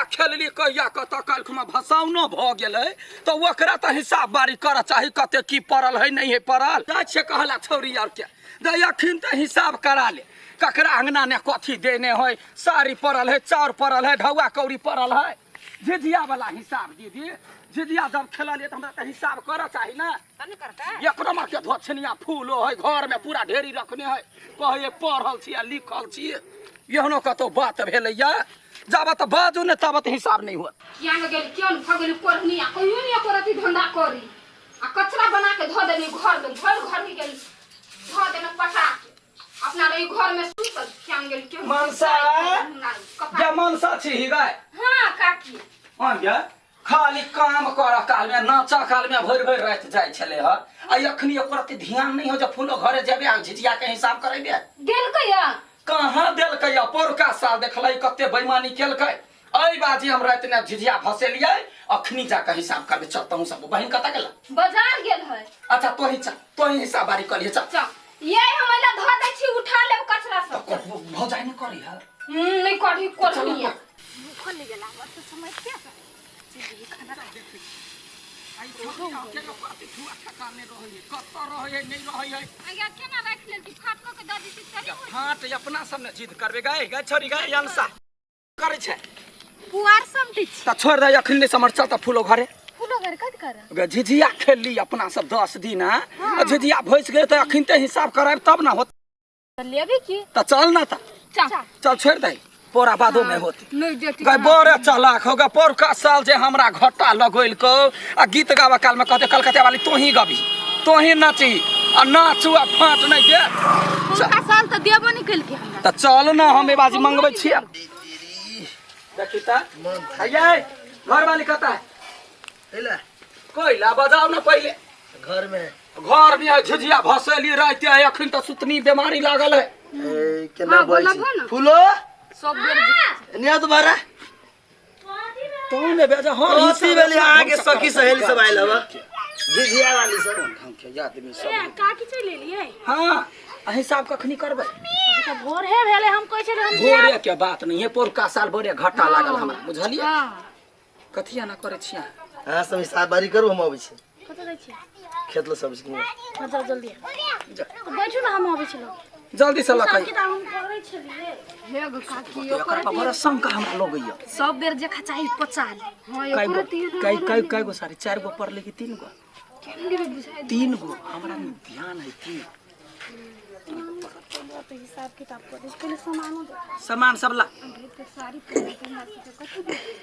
खेलली कहिया कतऽ काल्हिखुमा भसाउनो भऽ गेलै तऽ ओकरा तऽ हिसाब बारी करऽ चाही कते की पड़ल है नहि है पड़ल। जाइ छियै कहला छौरी आरके जे अखन तऽ हिसाब करा ले, ककरा अंगना ने कथी देने है, साड़ी पड़ल है, चाउर पड़ल है, ढौआ कौड़ी पड़ल है। झिझिया वाला हिसाब दीदी, झिझिया जब खेललियै तऽ हमरा तऽ हिसाब करऽ चाही ने। एक नंबर के धोछनिया फूलो है, घर में पूरा ढेरी रखने है, कहे पढ़ल छी आ लिखल छी, एहनो कतौ बात भेलैया। जाबत बाजू ने ताबत हिसाब नहीं होत। किया ने गेल क्यों भऽ गेल कोढ़नी आ कहियो ने एको रत्ती धंधा करी आ कचरा बना के धऽ देली घर में, भरि घर में गेल धऽ देने पटा के अपना रही घर में सुतल। किया ने गेल क्यों मनसा या मनसा छी गाय। हां काकी हां गे खाली काम कर काल में नाचा काल में भरि भरि राति जाइ छलै ह आ अखनी एको रत्ती ध्यान नहीं हो जे फूलो घरे जेबे आ झिझिया के हिसाब करेबे। देलकै या कहाँ देलकै या? पौरका साल देखलै कते बेईमानी केलकै। एहि बाजी हम राति ने झिझिया भसेलियै, अखनी जाके हिसाब करबे। चल तहूँ सब बहिन कतऽ गेला? बाजार गेल है। अच्छा तोही चल, तोही हिसाब बारी करिहे चल। चल ये हम एला धऽ दै छी, उठा लेब कचरा सब। भौजाई नहीं करी है? नहीं करी कोढ़नी। भूखल ले गेला हमर तो समझ के खाना फाट अपना सब ने जिद करबे गए गए छोरी गए अंसा करे छै पुआर समटी छी त छोड़ दे अखन नहीं समर। चल त फूलो घरे, फूलो घर कत कर गे झिझिया खेलली अपना सब 10 दिन आ झिझिया भइस गेल त अखन ते हिसाब कराब तब ना होत। लेबे की त चल ना त चल चल छोड़ दे पोरा बादो में होती। नहीं जेती गए बड़े चालाक होगा। पौरका साल जे हमरा घट्टा लगेलको आ गीत गावे काल में कहते कलकत्ता वाली तोही गबी तोही नाची आ नाचू आ फाट नहीं दे। पौरका साल त देबो नहीं केलके हमरा। त चल ना हम ए बाजी मंगबै छियै। देखी त आइए घर वाली कता है? कैला कैला बजाओ ना पहले। घर में घर में झिझिया भसेली रहते है अखन त सुतनी बीमारी लागल है। ए केना बोल छी फूलो सब बेर निया दोबारा तो ने बेजा। हां कथी भेली अहाँ के सखी सहेली सब आइल हवा झिझिया वाली सब ढंग के आदमी सब। ए काकी चलि एलियै? हां आ हिसाब कखनी करबै? अभी त भोर हे भेलै, हम कहै छलियै हम भोरे के बात नहीं है, पोरका साल भोरे घाटा लागल हमरा बुझलियै। कथी एना करै छियै अहाँ सब? हिसाब बारी करू, हम अबै छी। कतऽ जाइ छी? खेत ल सब छी। हां जाउ जल्दी तऽ बैठू ने, हम अबै छलहुँ जल्दी से लकै। हिसाब किताब हम करै छलियै। हे गो काकी एकर पर बड़ा शंका हमरा लगैया। सब बेर जे खचाही पचा ले। हां कई एको गो रत्ती कई कई कई गो साड़ी? 4 गो पड़ले कि 3 गो? 3 गो हमरा नहीं ध्यान है। 3 तो हिसाब किताब करै छी पहिले, सामानो दे सामान सब ला। साड़ी हमरा सबके कथी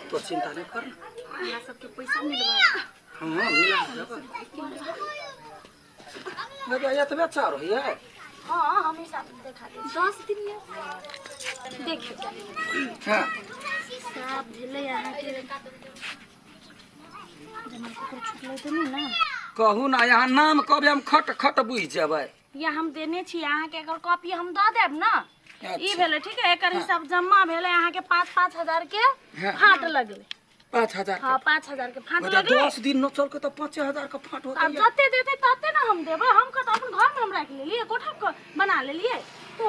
तो चिंता नहीं कर, हमरा सबके पैसा मिलबा। हां मिला देब। एतबे चार होइए? हाँ हम हिसाब देखा दे 10 दिन में देखियो। हां हिसाब भेलै अहाँके जेना ककरो छुटलै तऽ नहि ने? कहू ना यहाँ नाम कहबै हम खट खट बुझि जेबै। या हम देने छी अहाँके, एकर कॉपी हम दऽ देब ने। ई भेलै ठीक है, एकर हिसाब जमा भेलै अहाँके 5-5 हजार के फाट लगलै। 5 हजार? हाँ 5 हजार के फाट लगलै। 10 दिन न चल के तो 5 हजार के फाट होते। आब जते देतै तते ने हम देबै। हम कतऽ अपन घर में हम राखि लेलियै, कोठा के बना लेलियै। तो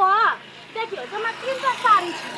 देखियौ जमा 3 टा साड़ी छै,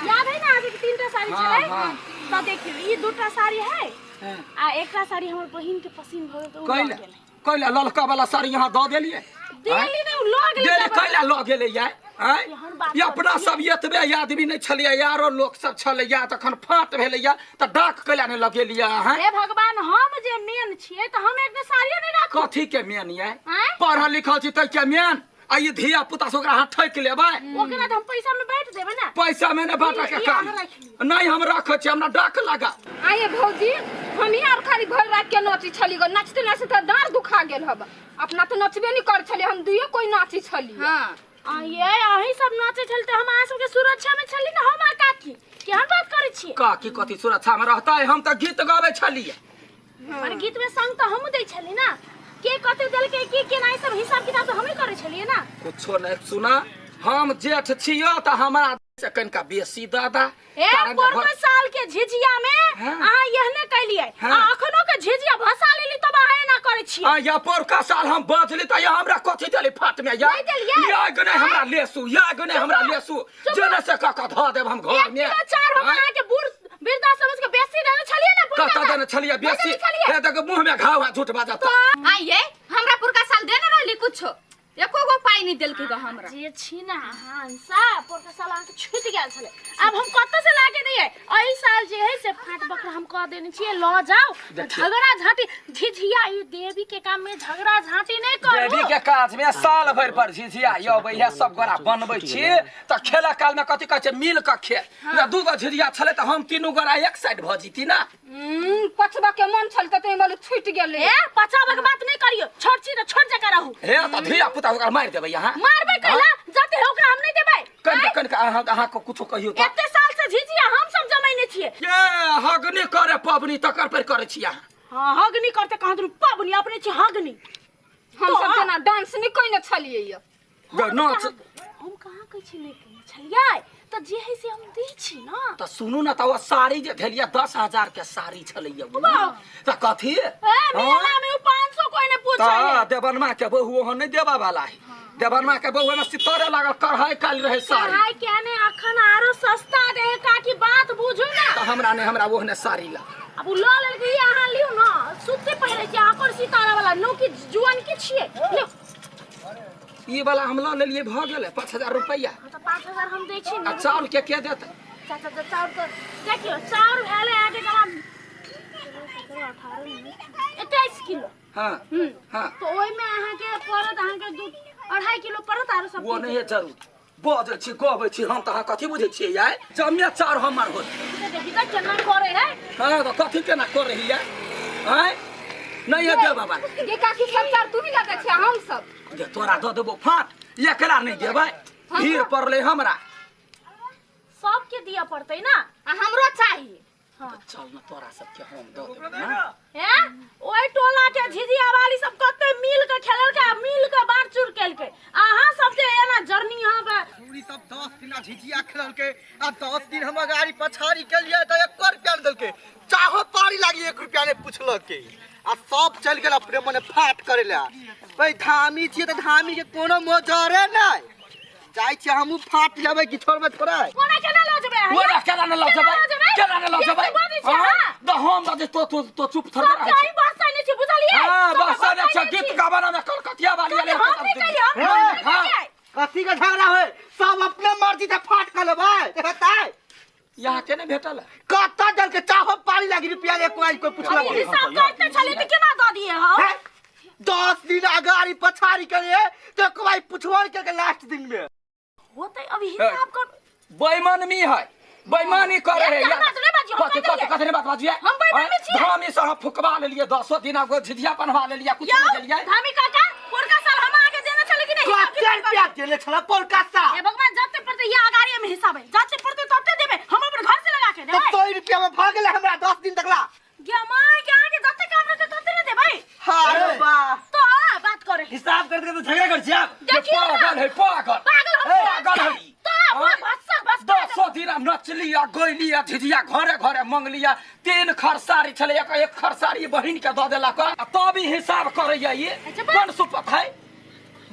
याद है ना अहाँके 3 टा साड़ी छलै? हाँ। तऽ देखियौ ई 2 टा साड़ी है आ एकटा साड़ी हमर बहिन के पसीन भऽ गेल तऽ उ लऽ कैला गेलै। कैला ललका वाला साड़ी यहाँ दऽ देलियै? देली ने, उ लऽ गेलै। देली कैला लऽ गेलै यार? आँय एहन बात ई अपना सब एतबे आदमी नहि छलियै, यारो लोक सब छलैया तखन फाट भेलैया तऽ डाक कैला नहि लगेलियै अहाँ? हे भगवान, हम जे मेन छियै तऽ हम एकटा साड़ियो नहि राखू? कथी के मेन ये? आँय? पढ़ल लिखल छी तै के मेन आ ई धिया पुता से ओकरा अहाँ ठकि लेबै? ओकरा तऽ हम पैसा में बाँटि देबै ने। पैसा में नहि बाँटऽ के ई काम। अहाँ राखि लिअ। नहि हम रखै छी, हमरा डाक लगा। आये भौजी, हम ही आर खाली भरि रात के नाची छली गो, नाचते नाचते तऽ डाँड़ दुखा गेल हब। अपना तऽ नचबे नहीं कर छली, हम दुइयो कोई नाची छली। हाँ आ ये अहीं सब नाचै छली तऽ हम अहाँ सबके सुरक्षा में छली ने, हम आ काकी केहन बात करै छियै? काकी कथी सुरक्षा में रहतै, हम तऽ गीत गाबै छलियै। और गीत में संग तऽ हमहूँ दै छली ना। के कते देलकै की केना ई सब हिसाब किताब तऽ हमही करै छलियै ना। कुछो नहि सुना, हम जेठ छियो तऽ हमरा से कनिका बेसी दऽ दा। ए कारण जे पोरका साल के झिझिया में अहाँ एहने कैलियै हाँ। आ अखनो के झिझिया भसा लेली तब अहाँ एना करै छियै। आ या पोरका साल हम बजली तऽ या हमरा कथी देली फाट में? या नहि देलियै। या गने हमरा लेसू, या गने हमरा लेसू, जेने से कऽ कऽ धऽ देब हम घर एक में। किलो चाउर हम आँय? अहाँके बूढ़ वृद्धा समझ कत देने छलियै बेसी हे देख मुंह में घाव है झूठ बाजत हां ये हमरा पुरका साल देने रहली कुछो एको गो पाई नहीं देलकै ग हमरा जे छी ना हंसा पुरका साल अहाँ के छूट गेल छले अब हम कत से लाके दिए एहि साल जे है से फाट बकरा हम कह देने छियै ल जाओ झगड़ा झांटी झिझिया ई देवी के काम में झगड़ा झांटी नहीं करू देवी के काज में साल भरि पर झिझिया अबै है सब गोरा बनबै छी त खेला काल में कथी कहै छै मिल के खेल ना दू गो झिझिया छलै त हम तीनू गोरा एक साइड भ जीती ना पचबा के मन छल त तोय बोले छूट गेलै ए पचाबे के बात नहीं करियो छोट छी त छोट जगह रहू हे त धिया पुता ओकरा मारि देबै अहाँ मारबै कैला जते है ओकरा हम नहीं देबै कनिक कनिक अहाँ अहाँ को कुछो कहियो त एते साल से झिझिया हम सब जमैने छियै ये हगनी करे पबनी तकर पर करे छी अहाँ हां हगनी करते कहाँ तुम पबनी अपने छी हगनी हम सब जेना डांस नहीं कइने छलियै य नाच हम कहाँ कहै छी नहीं कइने छलियै त जे है से हम दै छी ना त सुनू ना त ओ साड़ी जे धेलिया 10,000 के साड़ी छलैया त कथी ए मेला में उ 500 कोई ने पूछै त देवनमा के बहु ओहन नहीं देबा वाला है देवनमा के बहु में सितरे लागल कढ़ाई काल रहे साड़ी कढ़ाई के ने अखन आरो सस्ता दे काकी बात बुझू ना त हमरा ने हमरा ओहने साड़ी ला अब उ ल लेलकै अहाँ लिउ ना सुते पहिरै छी अहाँ कोन सितारा वाला नो की जुअन की छियै लिउ ई वाला हम ल लेलियै भ गेलै 5,000 रुपैया त 5,000 हम दै छी आ ना चाउर के देतै चाचा त चाउर त देखियौ चाउर भेलै अहाँके जमा 21 किलो हां हां तो ओहिमे अहाँके पड़त अहाँके 2.5 किलो पड़त आरो सब वो नहीं है जरूर बजै छी गबै छी हम त अहाँ कथी बुझै छियै यार जमे चाउर हमर होत देखी त केना करे है हां त कथी केना करे हियै आँय नहीं है देबा बाबा ये काकी सब चार तू भी लगे छै हम सब जे तोरा दऽ देबो फाट एकरा नहीं देबै भीड़ पड़लै हमरा सबके दिया पड़तै ना आ हमरो चाहिए हाँ। चल न तोरा सबके हम दऽ देबो ना हैं ओइ टोला के झिझिया वाली सब कते मिल के खेललकै आ मिल के बार चूर केलकै अहाँ सब जे एना जर्नी यहाँ पे पूरी सब 10 दिन झिझिया खेललकै आ 10 दिन हम गाड़ी पछाड़ी केलियै तऽ 1 रुपया नहि देलकै चाहो पारी लागी 1 रुपया नहि पुछलकै आ सब चलि गेल अपने मने फाट करे ला भाई धामी छियै तऽ धामी के कोनो मोजरे नहि जाइ छियै हमहूँ फाट लेबै कि छोड़बै थोड़े कोना केना लऽ जेबै अहाँ? ओरा केना ने लऽ जेबै केना ने लऽ जेबै के बाजै छियै अहाँ? तऽ हम बाजै तो तो तो चुप थोड़े सब रहै चाही बस नहि छी बुझलियै हां सब बस ने छै नहि गीत छी। गाबना में कलकतिया वाली आले हम नहि कहियै, हम नहि हां कहियै। कथी के झगड़ा होय सब अपने मर्जी से फाट कर लेबै बताय यहाँ के नहीं भेटल कत्ता दल के चाहो पारी लागी रुपया एक कोई कोई अभी पुछलक हिसाब करते छलियै तऽ केना दऽ दियै हम हैं? 10 दिन अगाड़ी पछाड़ी करिए तो कोई पुछबो के के लास्ट दिन में होतै अभी हिसाब कर बेईमानी है बेईमानी करे है एक बात नहीं बाजियो, हम कथी कह कथी देलियै। कथी नहीं बात बाजिए हम बेईमानी छियै। धामी से हम फुकवा लेलिए 10 दिन आगो झिझिया बनवा लेलिए कुछ यौ नहीं देलिए धामी काका पुरका साल हम अहाँके देने छलियै कि नहि हिसाब कते किताब रुपया देले छला पोरका सा हे भगवान जते पड़तै या अगाड़ी में हिसाब है जते पड़तै तते देबै हम अपन घर से लगा के तो देबै 100 रुपया में भाग गेले हमरा 10 दिन तकला गे माय के अहाँके जते काम रहतै तते ने देबै हां बा तो आ, बात करे हिसाब कर के तो झगड़ा कर छी आप देखियौ ना। पागल है पागल पागल हम पागल है तो आ, बस बस 10 दिन हम नचली आ गैली आ झिझिया घरे घरे मंगली आ 3 खर साड़ी छलै एक एक खर साड़ी बहिन के दऽ देलक आ तब ई हिसाब करैया ई अच्छा, बा- कोन सुपथ है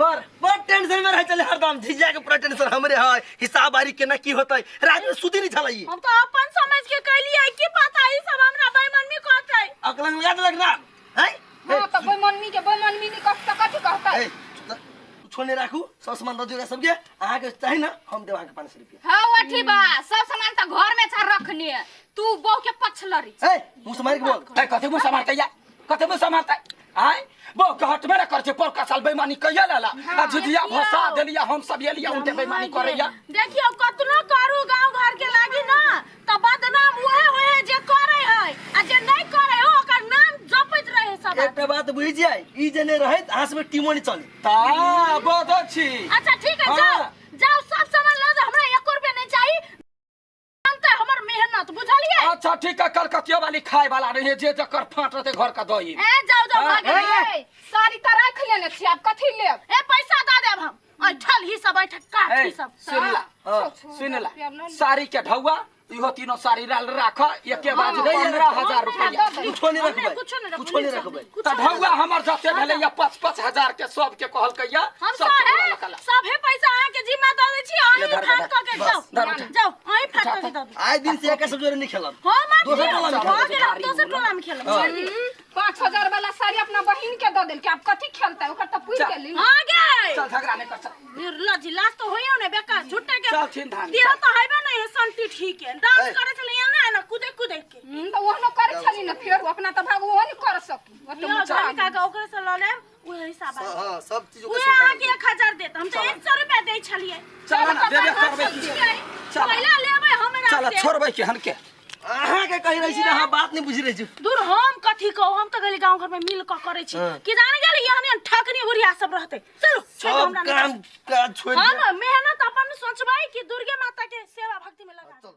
पर बड़ टेंशन में रह चले हरदम झिझिया के पूरा टेंशन हमरे है हिसाब बारी केना की होतै रात में सुती नहीं छलै हम तो अपन समझ के कहलियै की पता ई सब हमरा बेईमानी कहतै अकलन लगा देलक ना हैं हां त बेईमानी के बेईमानी नहीं कहता कथी कहता ए कुछो नहीं राखू सब सामान दऽ दियौ सबके अहाँके चाही ना हम देब अहाँके 500 रुपया हां अथी बा सब सामान त घर में छ रखने तू बहू के पछलरी ए मुँह से मारि के बोल ए कथी मुँह समारतै या कथी मुँह समारतै आय बो कहट में कर छै पोरका साल बेईमानी कहिया लेला आ झिझिया भसा देलिया हम सब एलिया उनके बेईमानी करैया देखियौ कतनो करू गांव घर के लागी ना त बदनाम उहे होए जे करे है आ जे नहीं करे हो ओकर नाम जपैत रहे सब एकटा बात बुझि जाय ई जे नहि रहैत अहाँ सबके टीमो नहि चली ता बदल छी अच्छा ठीक है हाँ। जाओ जाओ सब सामान लऽ जाओ हमरा एको रुपया नहीं चाहिए जानते हमर मेहनत बुझलियै अच्छा ठीक है कलकतिया वाली खाए वाला रहे जे जकर फाट रहते घर का दही ए जाओ जाओ हाँ, भाग ए, साड़ी त राख लेने छी आब कथी लेब ए पैसा दऽ देब हम ऐठल ही सब ऐठ काठ ही सब सुन ला सुन ला साड़ी के ढौआ इहो तीनों साड़ी लाल राख एके बाज 15,000 रुपया कुछो नहीं रखबै कुछो नहीं रखबै, कुछो नहीं रखबै त ढौआ हमर जते भेलै या 5-5 हजार के सबके कहलकै या हम सबके सभे बोला लकला। सभे पैसा अहाँ के जिम्मा दऽ दै छी अहीं ले धर, फाट धर, कऽ के बस, जाओ धर, उठा। जाओ अहीं फाट कऽ के दऽ दियौ आइ दिन से एक सब जोरे नहीं खेलब हम दोसर टोला में भऽ गेल हम दोसर टोला हराम खेल छोड़ दियौ। 5000 वाला साड़ी अपना बहिन के दऽ देलकै, आब कथी खेलतै? ओकर तऽ पुरि चल। गेली। हाँ गे। चल झगड़ा नहीं कर, चल। निर्लज लाज तो होइयो ने बेकार झूठे के। चल छिन धान, देह चल। तो हेबे नहीं है संटी ठीक है। डांस ए। करे छले एना एना कूदे कूदे के। तऽ ओहनो करै छली ने, फेर अपना तऽ भाग ओहो नहि कर सकी। ओते यौ मुचा धनी काका ओकरे से लऽ लेब, उहे हिसाब आएत। हां, सब चीज उहे अहाँके 1000 देत, हम तऽ 100 रुपया दै छलियै। चल ना, देबे करबै की? चल। पहिला लेबै हमरा चल से। छोड़बै की हनके? अहाँ के कहि रही छी त अहाँ बात नहीं बुझि रही छी। दूर हम कथी कहू, हम तऽ गेली गाँव घर में मिल कऽ करै छी। की जाने गेली एहन एहन ठकनी बुढ़िया सब रहतै। चलू छोड़ि सब हमरा नहि काम काज छोड़ि हम मेहनत अपन सोचबै कि दुर्गे माता के सेवा भक्ति में लगा। चल।